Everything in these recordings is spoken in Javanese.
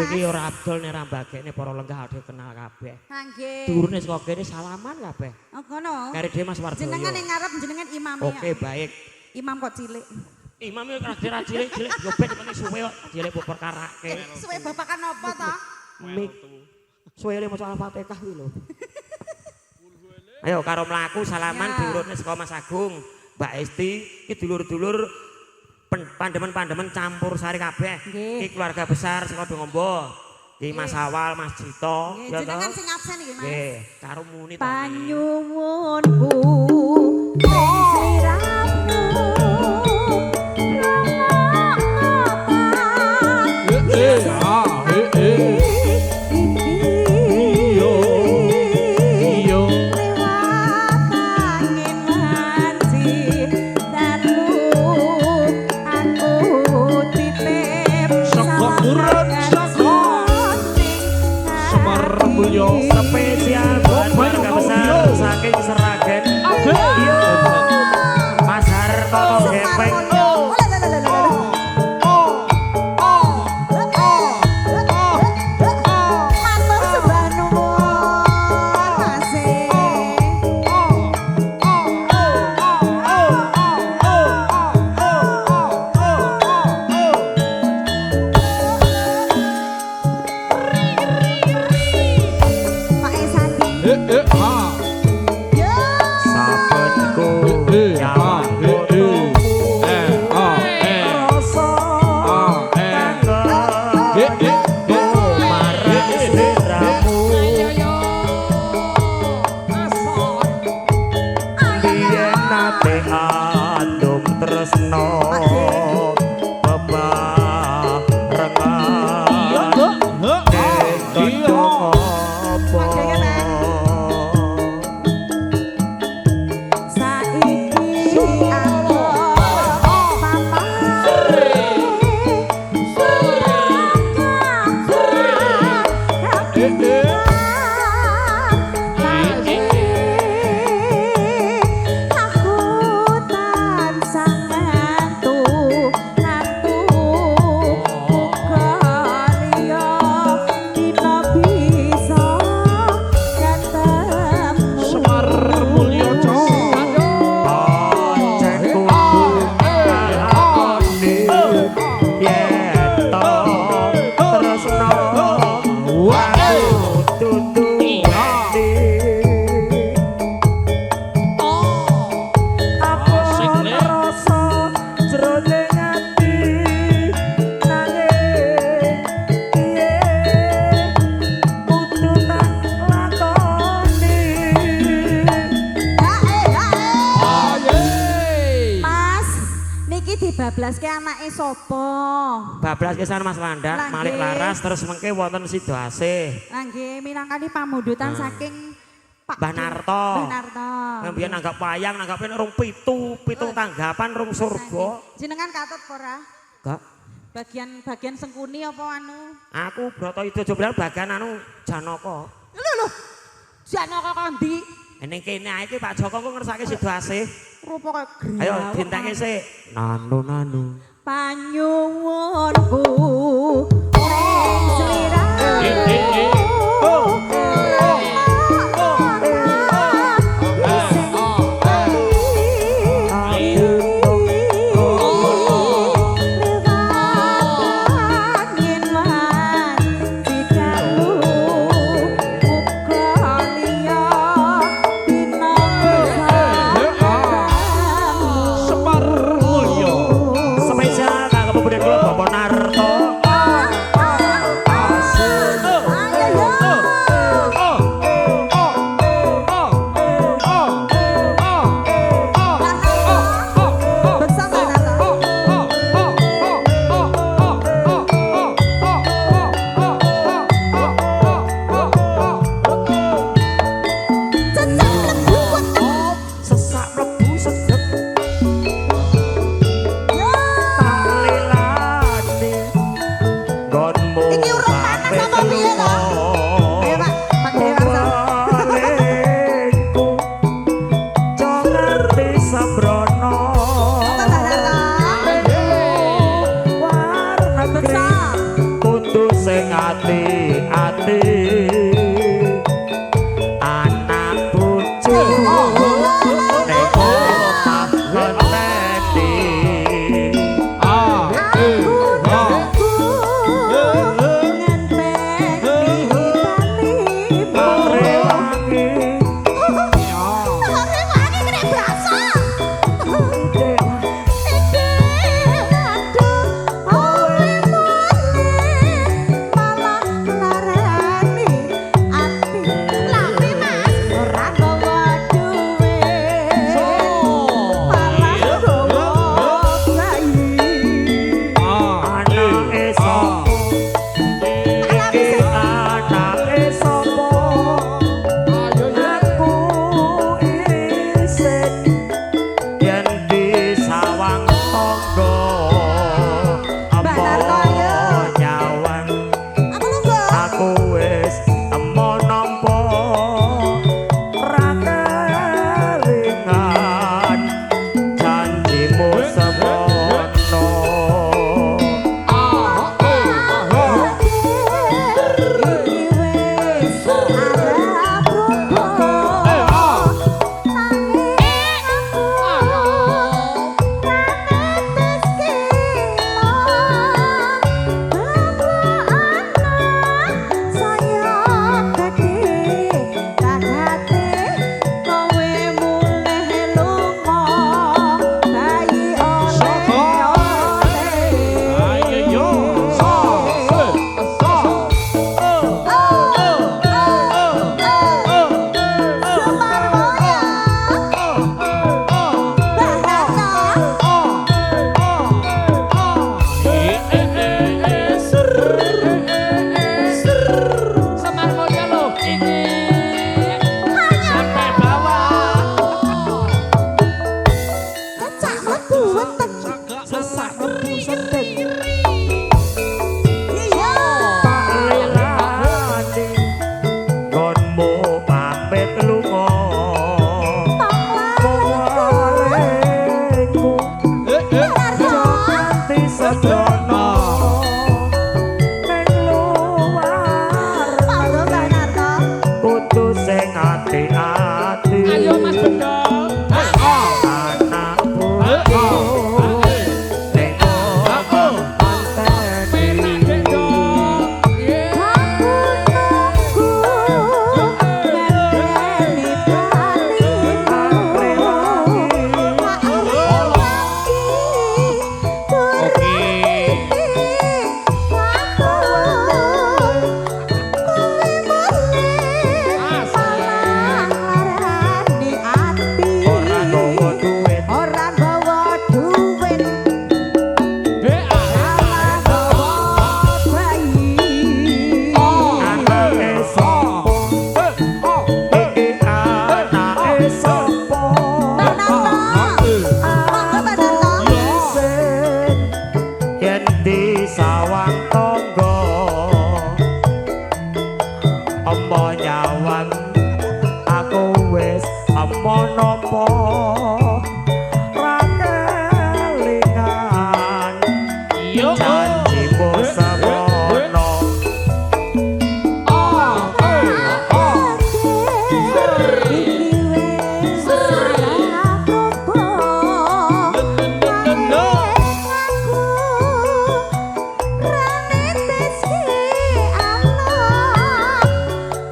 Iki ora abdol nek ra mbagekne para lenggah ade kenal kabeh. Ha nggih. Turune saka kene salaman kabeh. Oh ngono. Kari dhewe Mas Wardoyo. Jenengan ning ngarep jenengan imame. Oke, baik. Imam kok cilik. Imam iki ora cilik-cilik yo ben penting suwe kok cilik mbok perkarake. Suwe babakan apa to? Mik. Suwe le maca Al-Fatihah kuwi lho. Ayo karo mlaku salaman diurutne saka Mas Agung, Mbak Esti, iki dulur-dulur pandemen-pandemen campur sari kabeh. Iki keluarga besar saka Dongombo. Iki Mas Awal, Mas Jito, ya jenengan sing absen iki, Mas. Nggih, karo muni to. Panyuwunku ing sliramu. Spesial buat keluarga besar saking Seragen. Mas Hartono Gepeng. Matur sembah nuwun Mas. Pak Esandi. Sabetku nyawang rasa kangen marang sliramu. Biyen nate andum tresno bebarengan ning kedung apa. Saiki aku aku tansah ngantu ngantu uga liya dina bisa ketemu. Semar Mulyo Pancen kudu nglakoni yen to tresno aku dudu wedi. Aku ngrasa jroning ati nanging piye kudu tak lakoni. Mas, niki dibablaske anake sapa? Bablas kesan Mas Landak, Lah, Malik nggih. Laras terus mengke wonten Sidoasih. Lah nggih minangkani pamundutan saking Pak Mbah Narto. Mbah Narto. Mbiyen nanggap wayang, nanggape rong pitu, pitung tanggapan rong surga. Jenengan katut apa ora? Gak. Bagian-bagian Sengkuni apa anu? Aku Brata Yuda Jomblang bagian anu Janaka. Lho lho. Janaka kondi? Ning kene ae iki Pak Joko kok ngersake Sidoasih. Rupa kaya griyawak. Ayo dinteke sik. Nanu nanu. Panyuwunku ring sliramu. Semar Mulyo. Spesial kanggo pemuda kula Bapak Narto. Bersama Narto. Cecek mlebu weteng. Sesak mlebu sedep tak lelani nggonmu. Iki urung panas apa piye to? Ayo Pak, Pak Dewarso. Walingku jo ngerti sembrono. Apa Mbak Narto? Luar negeri Beksa. kudu sing sing ati-ati anak bojo ning omah ngenteni. A E A. Ngenteni balimu. Rewangi. Rewangi kene brasa. Aduh, kowe mulih malah nglarani ati. Lah Mas, ora gawa duwe. Malah gawa bayi. A Anake sapa iki, anake sapa? Ayo ya. Aku isin yen disawang tangga. Mbak Narto, ayo. Nyawang Aku lungguh. Aku wis emo nampa ra kelingan janjimu semono. A E A. Iki wis arep berubah. Nanging aku ra netes kilo. Bawa anak saya gedhe ragate kowe mulih lunga bayi oleh oleh. Ayo yo. So se so. Oh, oh, oh. Semar Mulyo. Mbah Narto. Semar Mulyo lho iki. Sampai bawah. Cecak mlebu weteng. Sesak mlebu sedeng. Iya. Tak lelani nggonmu pamit lunga. Mung Narto. Ganti sedono ning luar. Monggo Mbah Narto. Kudu sing ati-ati. Ayo Mas Bendol. Anak bojo ning omah Penak ngenteni. Dek Dong. Aku nunggu ngenteni balimu. Tak rewangi Oke. Aku kowe mulih malah nglarani ati. Ora gawa duit. Ora gawa duit. Dek Malah gawa bayi. Anake sapa iki, anake sapa? Mbah Narto. Monggo Mbah Narto. Isin yen disawang tangga emo nyawang aku wis emo nampa ra kelingan Yo. Janjimu semono. Iki wis arep berubah. Nanging aku ra neteske Allah.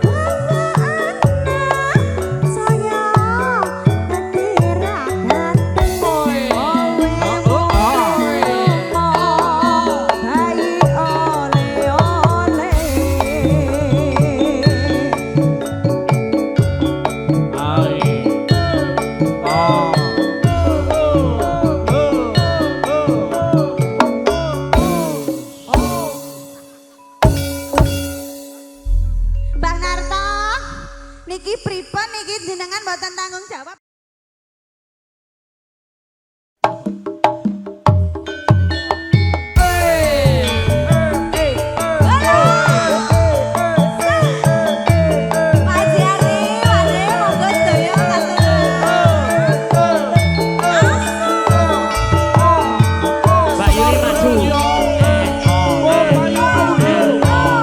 Bawa anak saya gedhe ragate. Kowe mulih lunga bayi oleh oleh. Mbah Narto, niki pripun niki jenengan mboten tanggung jawab? Pak Jari, Pak monggo sedaya katur. Mbak Yuli maju. Oh, Bayu Audio.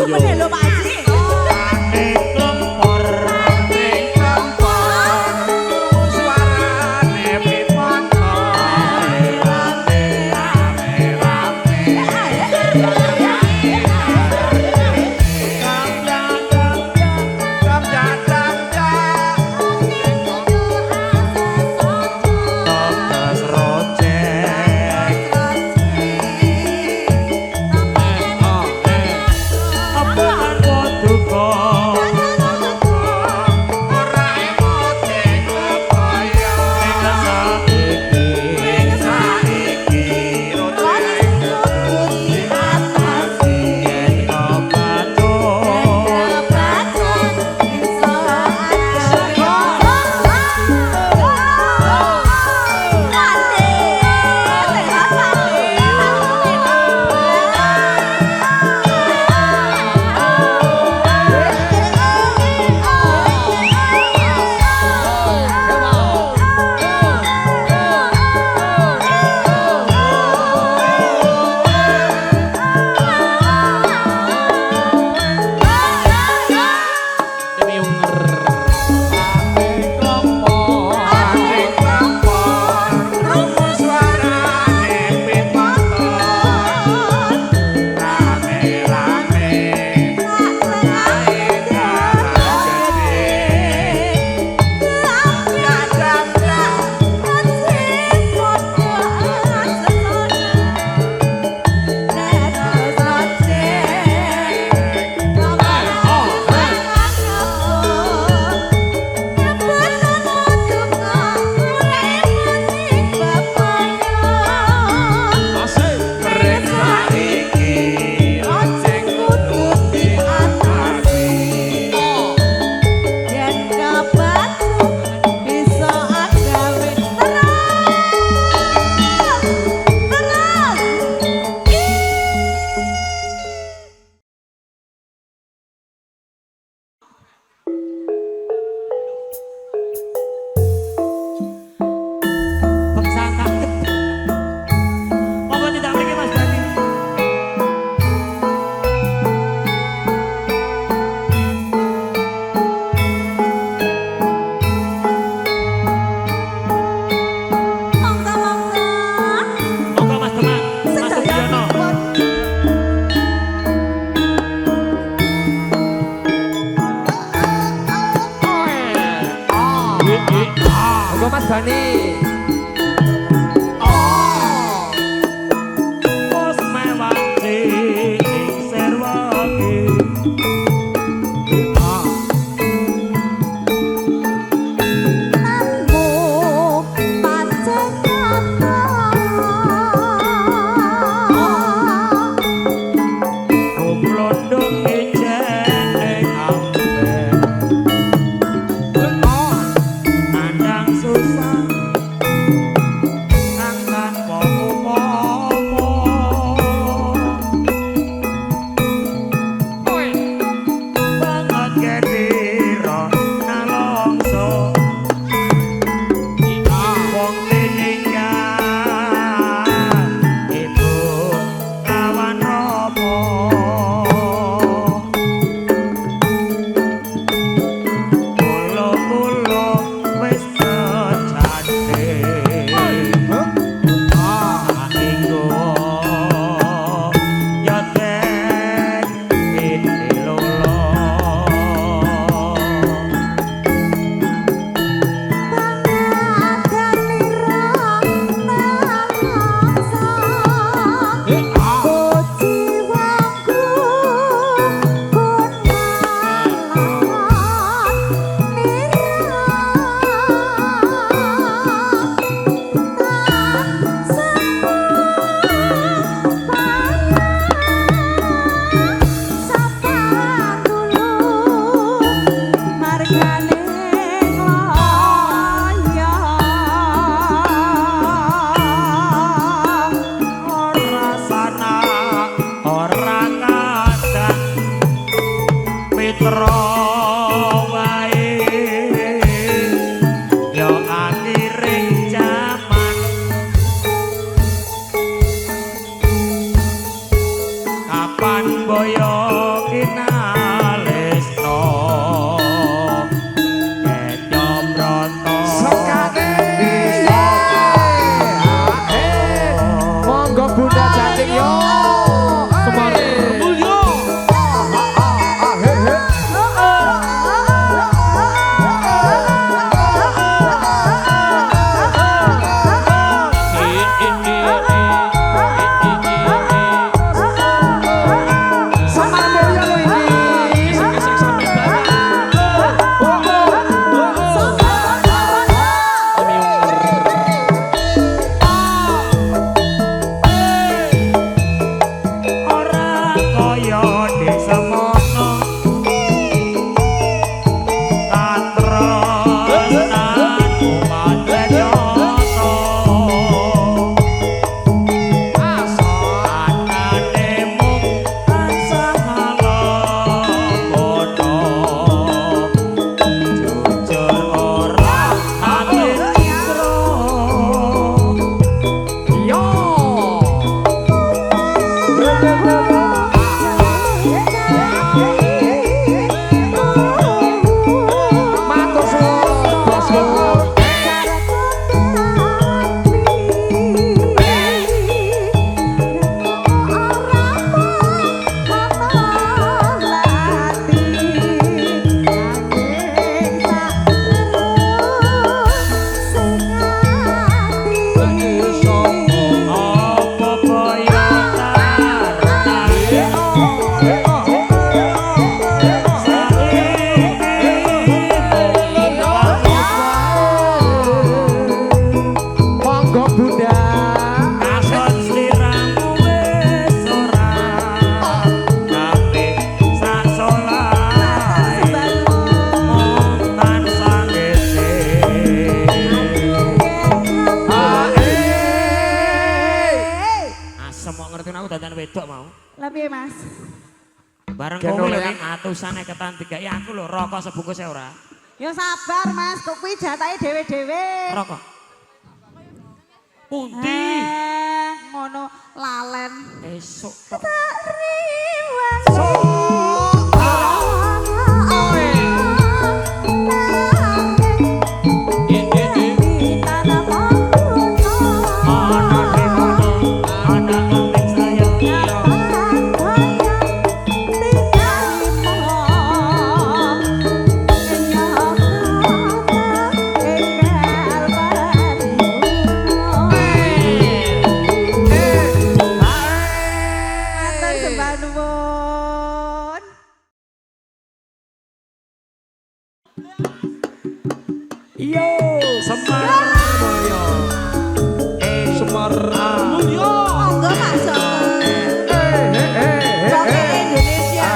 Meneh lho Pak Haji. Ning klempor Suarane pipoto rame rame. Tetes rojek apa duka ing saiki yen kepacut. Bangsa kaget. Monggo tidak mriki Mas Bani. Monggo Mas Demak, Mas Sugiono. Monggo Mas Bani. Wes mewah ing serwake. Gumlondong ijen ing amben. Nandang susah kang tanpa upama. Banget kedira nalongso wong tininggal ibu kawan rama. Kula-kula wis pecate sainggo ya den pitilolo. Ora sana ora kadang mitra wae ya akhire jaman kapan boyo kinarman. Piye Mas? Bareng kowe lho ki atusan eketan digawe aku lho rokok sebungkus e ora. Ya sabar Mas, kok kuwi jatahe dhewe-dhewe. Rokok. Pundi? Ngono lalen. Esuk tok. Tak riwang. Ana di kono, ana wong saya. Yo, Semar Mulyo. Semar Mulyo. Monggo Pak Joko. Joke Indonesia.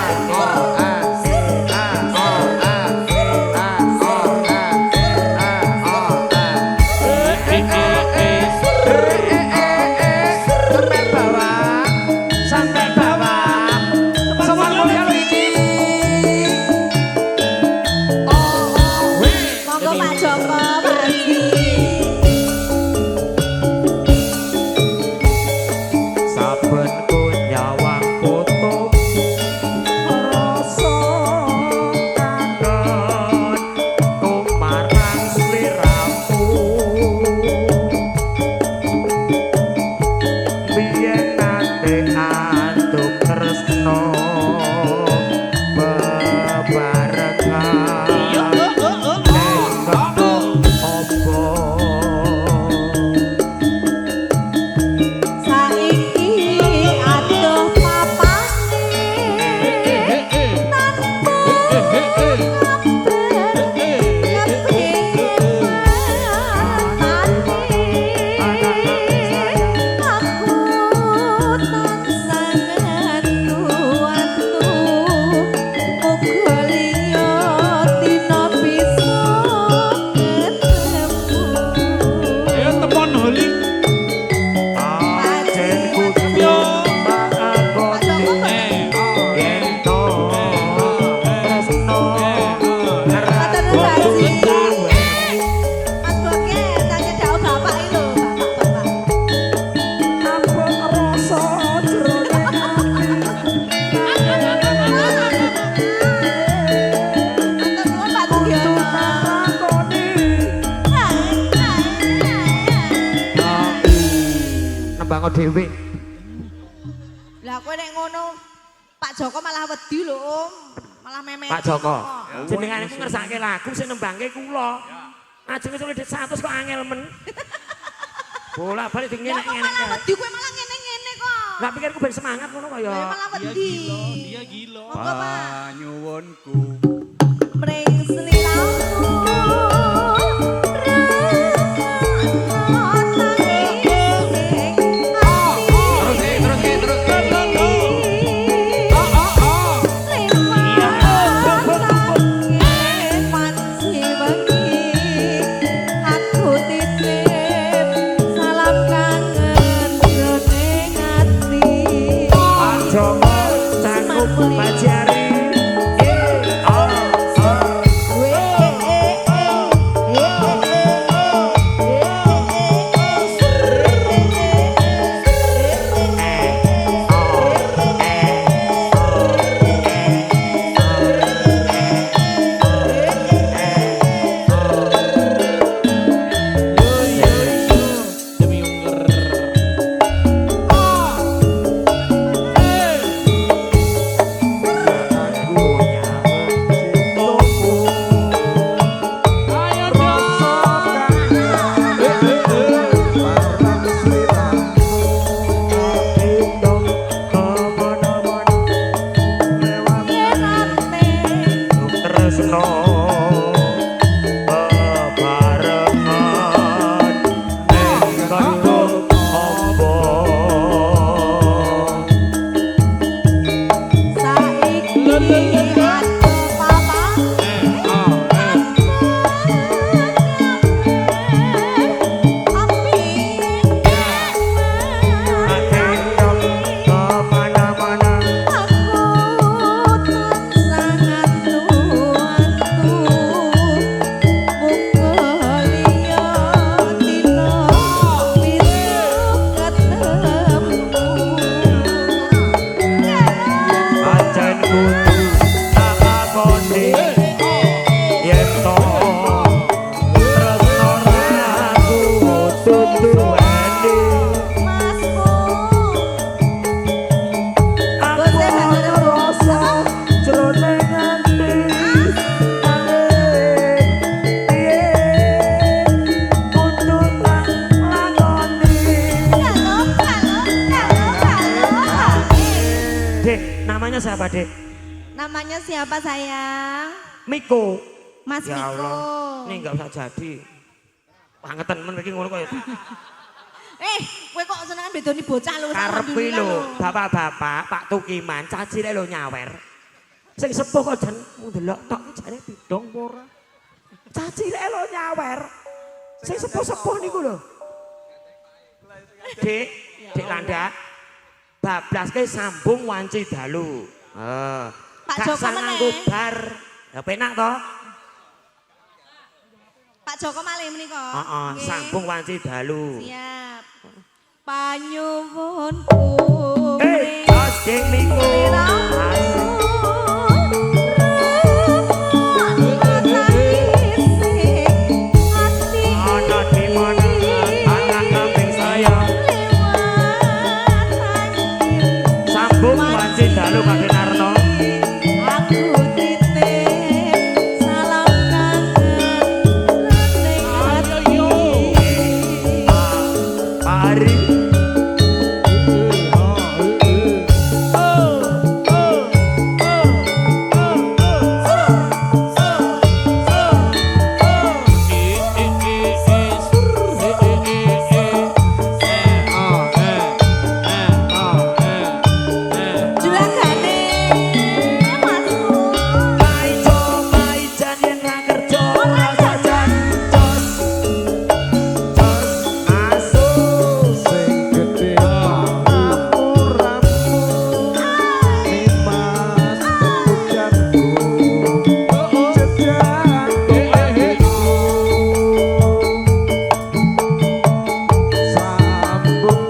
Sampai bawah, sampai bawah. Semar Mulyo lho iki. Monggo Pak Joko, Pak Haji. Saben ku nyawang foto rasa kangen kumarang sliramu biyen nate anduk tresno bebarengan ning kebon opo. Saiki adoh papane tanpa kabar kepingin matane aku tansah ngantu-antu muga liya dina bisa ketemu. Ayo temon holi. Ajen kudu makakoni yen to tresno. Matur nuwun, Pak Haji. Mas Boke, tak cedhak bapak iki lho, bapak-bapak. Ambung rasa jroning ati. Matur nuwun Pak Tugiono. Takoni nembango dhewe. Lah kowe nek ngono Pak Joko malah wedi lho, Om. Malah memet. Pak Joko, jenengan iku ngersake lagu sing nembangke kula. Ajeng wis oleh 100 kok angel men. Bola-balik di Lah kok ngene-ngene. malah wedi kowe malah ngene-ngene kok. Lah pikirku ben semangat ngono kaya. Lah malah wedi. Dia gila. Monggo Pak. Panyuwunku Mring sliramu terus terus terus Pak Joko, cangkup Pak Jari. Dik? Namanya siapa, sayang? Miko. Mas Ya Miko. Allah. Ini enggak usah jadi. Bangetan men iki ngono kaya. Eh, kowe kok senengan bedoni bocah lho. Karepe lho, bapak-bapak, Pak Tukiman, cah cilik lho nyawer. Sing sepuh kok jan ndelok tok jane bidong apa ora. Cah cilik lho nyawer. Sing sepuh-sepuh niku lho. Dik, Dik Landak. Bablaske sambung wanci dalu. Heeh. Pak Gak Joko usah meneh. nganggo bar. Ya penak to? Pak Joko malih menika. Heeh, Nggih. sambung wanci dalu. Siap. Panyuwunku. Eh, jos Dik Miko. Asik. Ana di mana anak kambing saya. Sambung wanci dalu Pak Narno. Aku titip salam kangen ning ati. Pak Ari. Juragane Masku. Paijo paijan yen ra kerja ora jajan. Jos. Jos masuk. Sing gedhe pangapuramu, Nimas bebudakku, jedhak atiku. Sambung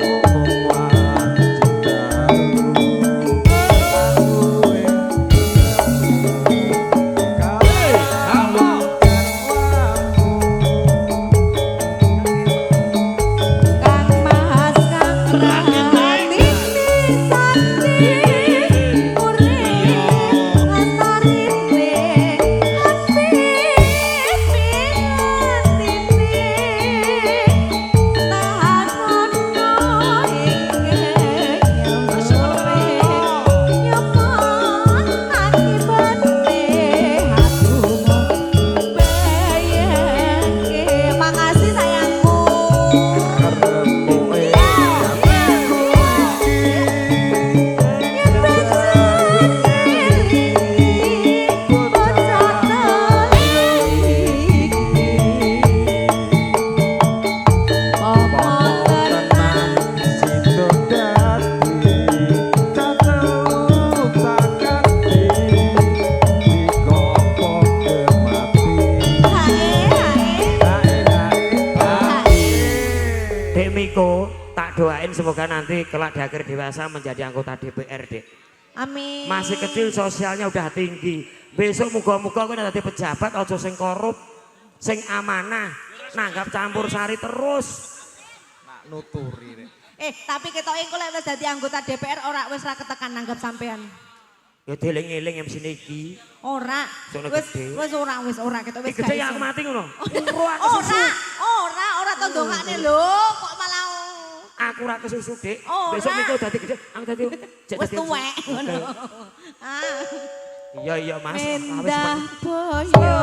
wanci dalu, Kang Mas Kang Ratini sakti urip lestarine ati pilatine tahan ono ing nyapa akibate aku bayangke. Makasih, sayangku. Karepmu atiku iki. Bocah telu iki. Apa tenan Sido dadi cah telu tak ganti dikopo mati. Hae hae. Hae hae hae. Dek Miko, tak doain semoga nanti kelak di akhir dewasa menjadi anggota DPR, Dek. Amin. Masih kecil sosialnya udah tinggi. Besok muga-muga kowe dadi pejabat aja sing korup, sing amanah, nanggap campur sari terus. Nak nuturi rek. Eh, tapi ketoke engko lek wis dadi anggota DPR ora wis ra ketekan nanggap sampean. Ya dieling-eling MC niki. Ora. Sono Wis gede. wis ora ketok wis. Gede gak ya aku iso. mati ngono. Ora kesusu. Ora, ora, ora to ndongakne lho, kok malah Aku ora kesusu, Dik. Ora. Besok Miko dadi gede, aku dadi cek wis dadi tuwek MC. ngono. Ah. Iya iya Mas. Mendah boyo.